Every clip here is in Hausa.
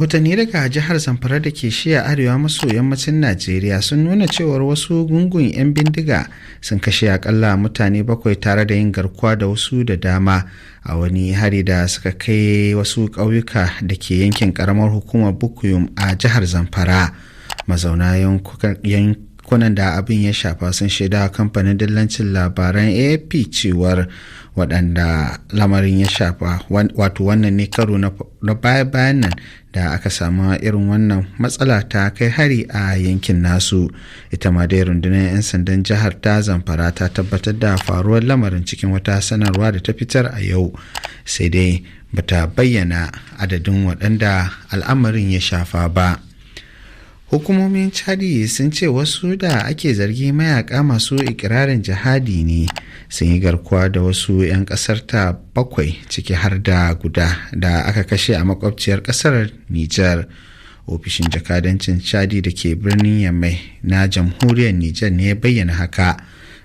Rahotanni daga jihar Zamfara da ke shiya arewa maso yammacin Najeriya sun nuna cewar wasu gungun 'yan bindiga sun kashe akalla mutane 7 tare da yin garkuwa da wasu da dama a wani hari da suka kai wasu ƙauyuka da ke yankin ƙaramar hukumar Bukuyum a jihar Zamfara. Mazauna yankunan da abin ya shafa sun shaida kamfanin dillancin labaran AFP cewar waɗanda lamarin ya shafa, wato wannan ne karo na baya-bayan nan da aka samu irin wannan matsala ta kai hari a yankin nasu. Ita ma dai rundunar 'yan sandan jihar ta Zamfara ta tabbatar da faruwar lamarin cikin wata sanarwa da ta fitar a yau, sai dai bata bayyana adadin waɗanda al'amarin ya shafa ba. Hukumomin Chadi sun ce wasu da ake zargi mayaka masu ikirarin jihadi ne sun yi garkuwa da wasu 'yan kasar ta 7, ciki har da guda da aka kashe a makwabciyar kasar Nijar. Ofishin jakadancin Chadi da ke birnin Yamai na jamhuriyar Nijar ne ya bayyana haka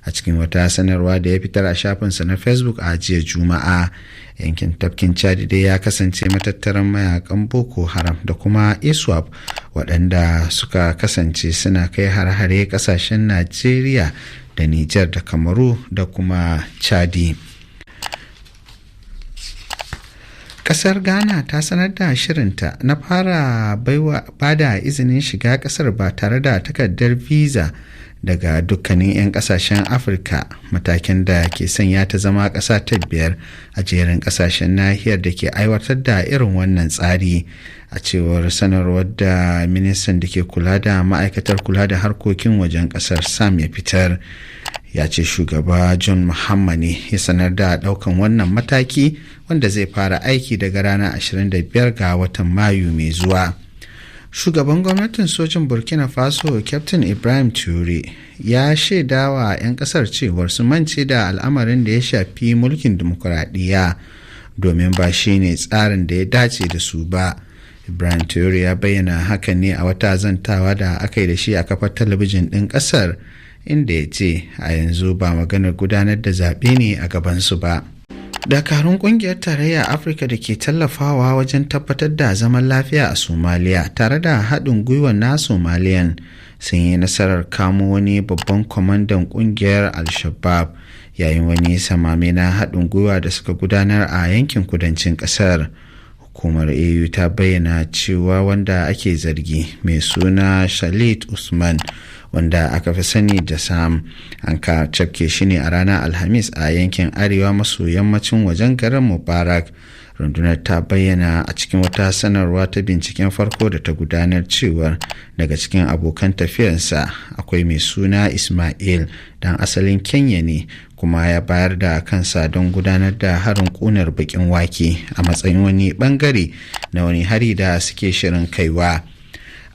a cikin wata sanarwa da ya fitar a shafinsa na Facebook a jiya Juma'a. Yankin tafkin Chadi dai ya kasance matattaran mayakan Boko Haram da kuma ISWAP, waɗanda suka kasance suna kai har-hare ƙasashen Najeriya da Nijar da Kamaru da kuma Chadi. Kasar Ghana ta sanar da shirinta na fara bada izinin shiga kasar ba tare da takardar visa daga dukkanin 'yan kasashen Afirka, matakin da ke sanya ta zama ƙasa ta 5 a jerin kasashen nahiyar da ke aiwatar da irin wannan tsari. A cewar sanarwar da ministan da ke kula da ma'aikatar kula da harkokin wajen ƙasar Sam ya fitar, ya ce shugaba John Mahama ne ya sanar da daukan wannan mataki, wanda zai fara aiki daga ranar 25 ga watan Mayu mai zuwa. Shugaban gwamnatin sojin Burkina Faso, Captain Ibrahim Traore, ya shaidawa 'yan kasar cewar su mance da al'amarin da ya shafi mulkin dimokuraɗiyya, domin ba shi ne tsarin da ya dace da su ba. Ibrahim Traore ya bayyana hakan ne a wata zantawa da aka yi da shi a kafar talabijin ɗin ƙasar, inda ya ce a yanzu ba maganar gudanar da zaɓe ne a gabansu ba. Dakarun kungiyar Tarayyar Afirka da ke tallafawa wajen tabbatar da zaman lafiya a Somaliya tare da haɗin gwiwa na Somaliyan sun yi nasarar kamo wani babban kwamandan kungiyar Al-Shabab yayin wani samame na haɗin gwiwa da suka gudanar a yankin kudancin ƙasar. Hukumar AU ta bayyana cewa wanda ake zargi mai suna Shalit Usman, wanda aka fi sani da Sam, an ka cafke shi ne a ranar Alhamis a yankin arewa maso yammacin wajen garin Mubarak. Rundunar ta bayyana a cikin wata sanarwa ta binciken farko da ta gudanar cewar daga cikin abokan tafiyarsa akwai mai suna Ismail, dan asalin Kenya ne, kuma ya bayar da kansa don gudanar da harin kunar bakin wake a matsayin wani bangare na wani hari da suke shirin kaiwa.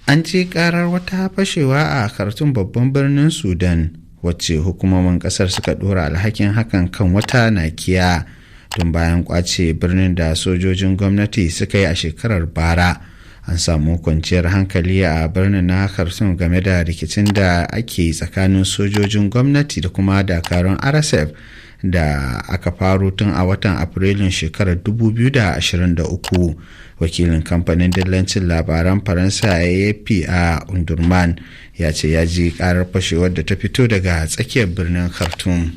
An ce karar wata fashewa a Khartoum, babban birnin Sudan, wacce hukumomin kasar suka dora alhakin hakan kan wata nakiya. Tun bayan kwace birnin da sojojin gwamnati suka yi a shekarar bara, an samu kwanciyar hankali a birnin na Khartoum game da rikicin da ake tsakanin sojojin gwamnati da kuma dakarun RSF da aka faro tun a watan Afrilun shekarar 2023. Wakilin kamfanin dillancin labaran Faransa AFP a Undurman ya ce ya ji karar fashewar da ta fito daga tsakiyar birnin Khartoum.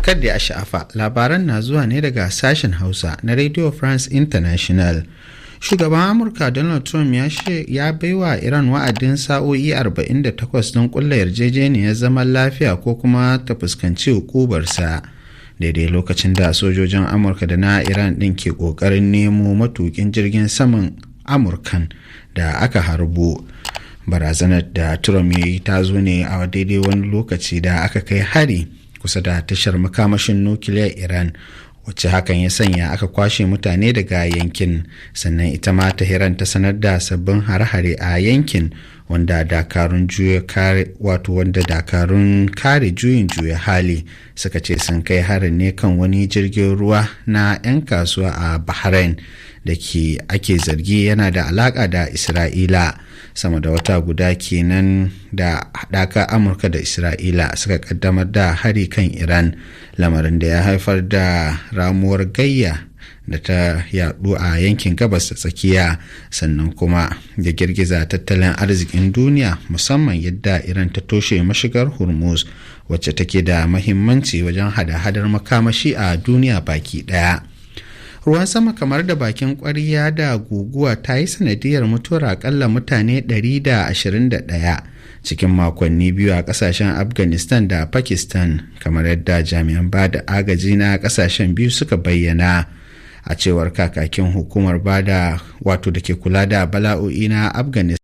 Kadda a sha'afa, labaran na zuwa ne daga sashen Hausa na Radio France International. Shugaban Amurka Donald Trump ya baiwa Iran wa'adin sa'o'i 48 don kulla yarjejeniyar zaman lafiya ko kuma ta fuskanci hukubarsa, daidai lokacin da sojojin Amurka da na Iran din ke kokarin nemo matukin jirgin saman Amurkan da aka harbo. Barazanar da Trump ya yi ta zo ne a daidai wani lokaci da aka kai hari kusa da tashar makamashin nukiliyar Iran, wacce hakan ya sanya aka kwashe mutane daga yankin. Sannan ita ma Tehran ta sanar da sabbin hare-hare a yankin, wanda dakarun juya kare wato wanda dakarun kare juyin juya hali suka ce sun kai harin ne kan wani jirgin ruwa na 'yan kasuwa a Bahrain da ke ake zargi yana da alaka da Isra'ila. Sama da wata guda kenan da haɗaka Amurka da Isra'ila suka kaddamar da hari kan Iran, lamarin da ya haifar da ramuwar gayya. Da ta yadu a yankin Gabas ta Tsakiya, sannan kuma da girgiza tattalin arzikin duniya, musamman yadda Iran ta toshe mashigar Hormuz, wacce take da mahimmanci wajen hada-hadar makamashi a duniya baki daya. Ruwan sama kamar da bakin kwarya da guguwa ta yi sanadiyar mutuwar akalla mutane 121 cikin makonni 2 a kasashen Afghanistan da Pakistan, kamar yadda jami'an ba da agaji na kasashen biyu suka bayyana. A cewar kakakin hukumar bada wato da ke kula da bala'o'i na Afghanistan.